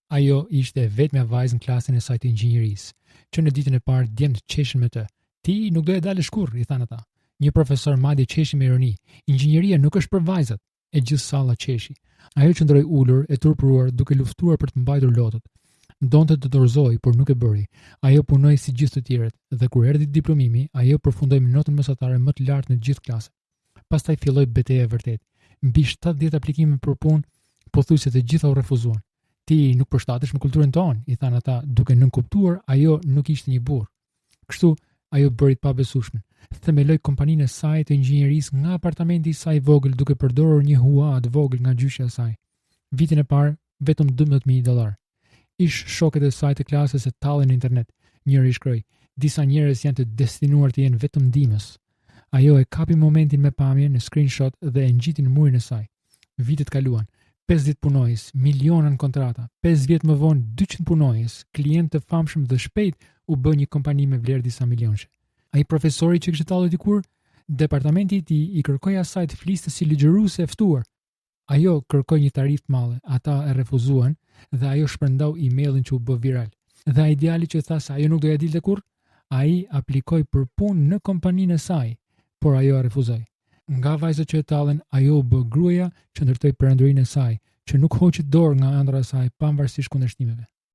Ajo ishte e vetmja vajzë në klasën e saj të inxhinierisë. Që në ditën e parë djemtë qeshën me të. Ti nuk do ia dalësh kurrë, i thanë ata. Një profesor madje qeshi me ironi. Inxhinieria nuk është për vajzat. E gjithë salla qeshi. Ajo qëndroi ulur, e turpëruar, duke luftuar për të mbajtur lotët. Donte të dorëzohej, por nuk e bëri. Ajo punoi si gjithë të tjerët dhe kur erdhi diplomimi, ajo përfundoi me notën mesatare më të lartë në gjithë klasën. Pastaj filloi beteja e vërtetë. Mbi 70 aplikime për punë, pothuajse të gjitha u refuzuan. Ti nuk përshtatesh me kulturën tonë, i thanë ata, duke nënkuptuar ajo nuk ishte një burrë. Kështu, ajo bëri të pabesueshmen. Themeloi kompaninë e saj të inxhinierisë nga apartamenti i saj i vogël duke përdorur një hua të vogël nga gjyshja e saj. Vitin e parë, vetëm 12.000 dollarë. Ish shokët e saj të klasës e tallin në internet. Njëri shkroi, disa njerëz janë të destinuar të jenë vetëm ndihmës. Ajo e kapi momentin me pamje në screenshot dhe e ngjiti në murin e saj. Vitet kaluan. 50 punonjës, miliona në kontrata, 5 vjet më vonë 200 punonjës, klientë të famshëm dhe shpejt u bë një kompani me vlerë disa milionëshe. Ai profesori që kishte tallur dikur, departamenti i tij i kërkoi asaj të fliste si ligjëruese e ftuar. Ajo kërkoi një tarifë të madhe, ata e refuzuan dhe ajo shpërndau emailin që u bë viral. Dhe ai djali që tha se ajo nuk do ia dilte kurrë, ai aplikoi për punë në kompaninë e saj, por ajo e refuzoi. Nga vajza që e tallën, ajo u bë gruaja që ndërtoi perandorinë e saj, që nuk hoqi dorë nga ëndrra e saj pavarësisht kundërshtimeve.